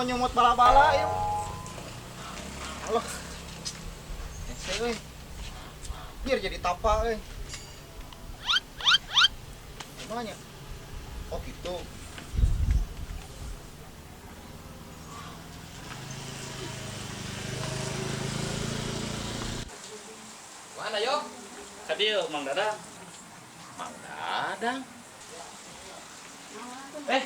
Mau nyomot bala-bala ieu. Allah. Hese euy. Biar jadi tapa euy. Kumaha nya? Oh gitu. Mana yo? Ka dieu Mang Dadang. Mang Dadang. Eh,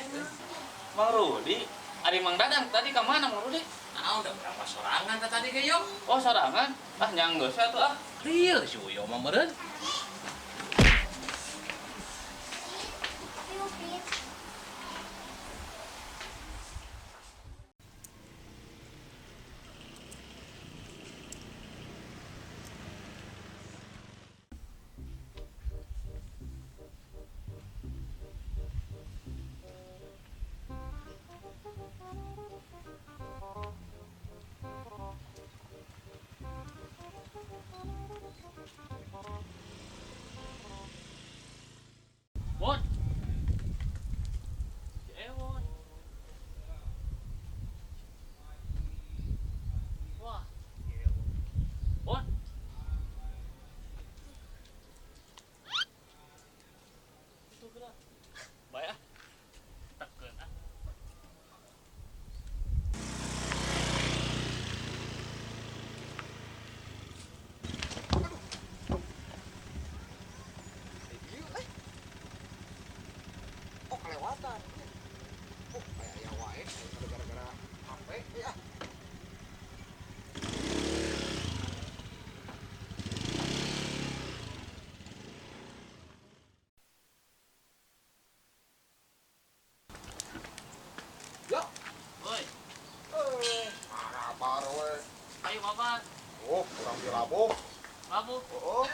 Mang Rudi. Ari Mang Dadang tadi ka mana Mang Rudi? Nah, udah berapa sorangan tadi ge yo? Oh, sorangan. Ah, nyang geus atuh ah. Real si Uyo mah meureun. Won. Si Ewon. Wah, si Ewon. Won. Itu geura. Bae ah. Tekeun ah. Ieu eh. Oh, kelewatan. Oh, kayak aya wae gara-gara HP ya. Ya, Woi, eh, kabar we. ayo mabar. Oh, kurang dilabuh. Labuh. Oh, oh.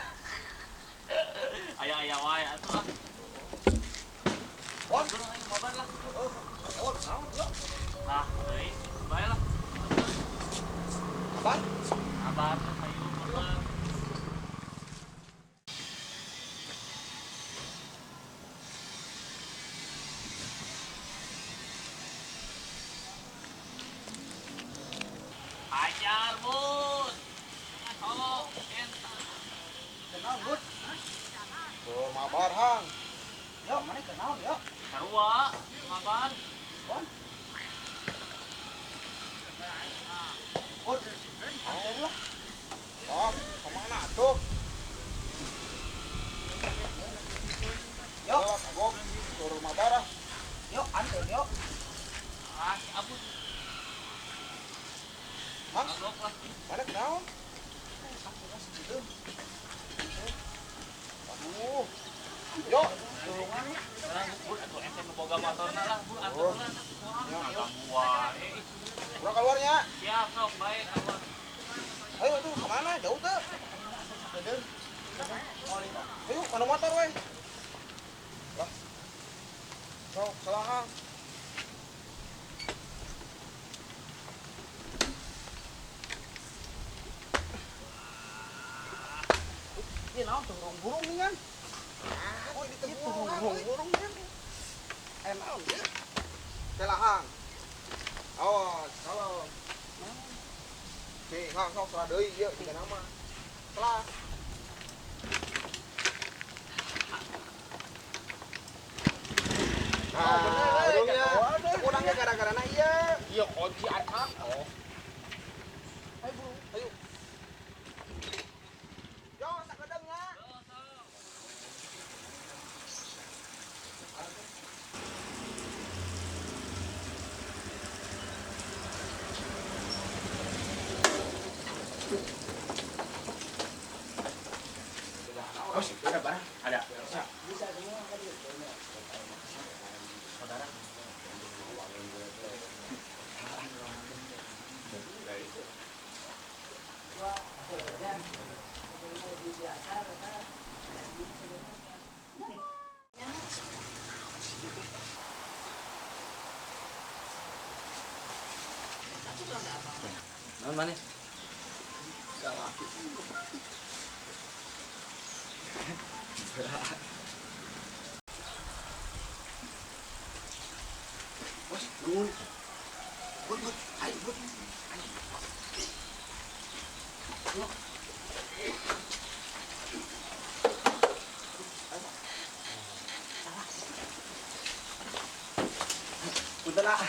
Aya-aya wae atuh ah. Won, Bro, ayo mabar lah. oh, oh, naon ya? Lah, deui, bae lah. Kabar? Kabar ayo mabar. Hajar, Bun. Sok, enta. Kenal, Bud. Oh, mabar hang. Yo, mana kenal ya? Sarua, mabar. Won. Bud, anter lah. Oh, kemana tuh? Yo, kagok turun mabar ah. Yo, anter yo. Ah, si Abun. Mang, Kagok lah. mana kenal? Aduh. Yo, tulungan. Bun, atuh ente nu boga motorna lah, Bun, atuh Oh. lah. Ya, Gangguan. Eh, Kurang keluarnya. siap sok, baik keluar. Ayo tuh kemana? Jauh tuh. Ayo, mana motor weh? Lah. Sok, salah hang. Ini naon tuh burung-burung nih kan? Oh, ini tuh burung-burung kan? Eh, naon ya? Salah hang. Awas, salam. Cing, hang sok salah deui ieu tiga nama. Salah. Nah, burungnya. Kurangnya gara-gara na ieu. Iya kunci acan. Oh. Ayo burung, ayo. Yo, sakedeng nya. Bos, ada barang? Ada. Saudara. Naon maneh? Bos, nuhun. Bud, bud, ayo bud. Punten lah.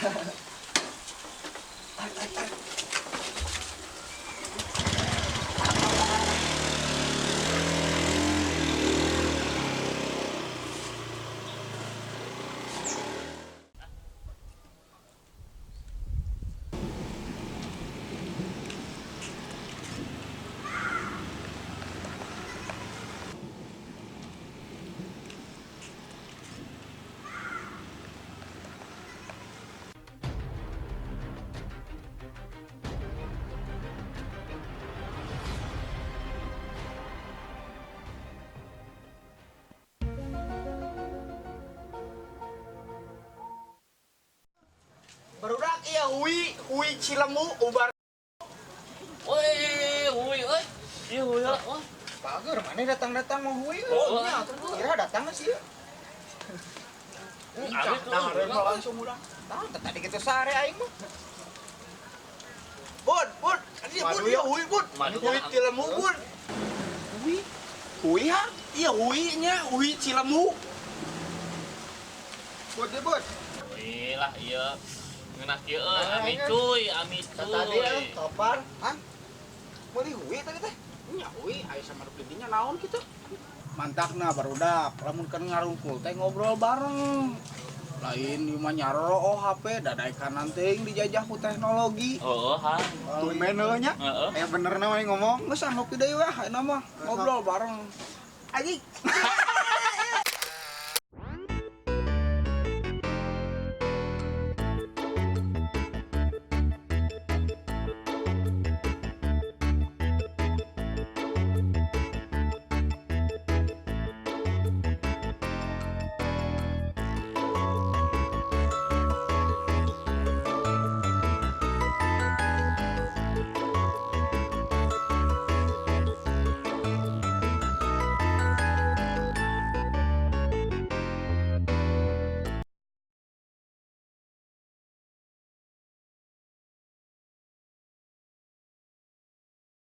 Barudak iya hui, hui Cilemu ubar. Woi, hui euy. Ieu hui lah. Oh. Bager mana datang-datang mau hui. Oh, nya kira datang sih. Nah, langsung udah. Tah, tadi kitu sare aing mah. Bud, bud, iya bud, iya hui bud. Hui Cilemu bud. Hui. Hui ha? Iya hui nya, hui Cilemu. Bud, bud. Hui lah ieu. Ngeunah kieu euy, ami cuy, ami cuy. Tadi topar, hah? Meuli hui tadi teh? Nya hui, aya sama dinya naon kitu? Mantakna barudak, lamun keur ngarungkul teh ngobrol bareng. Lain ieu mah nyaroro oh HP dadaekanan teuing dijajah ku teknologi. Heeh, ha. Tumben heuh nya. Heeh. Aya bener na mah ngomong, geus anu deui weh ayeuna mah ngobrol bareng. Anjing.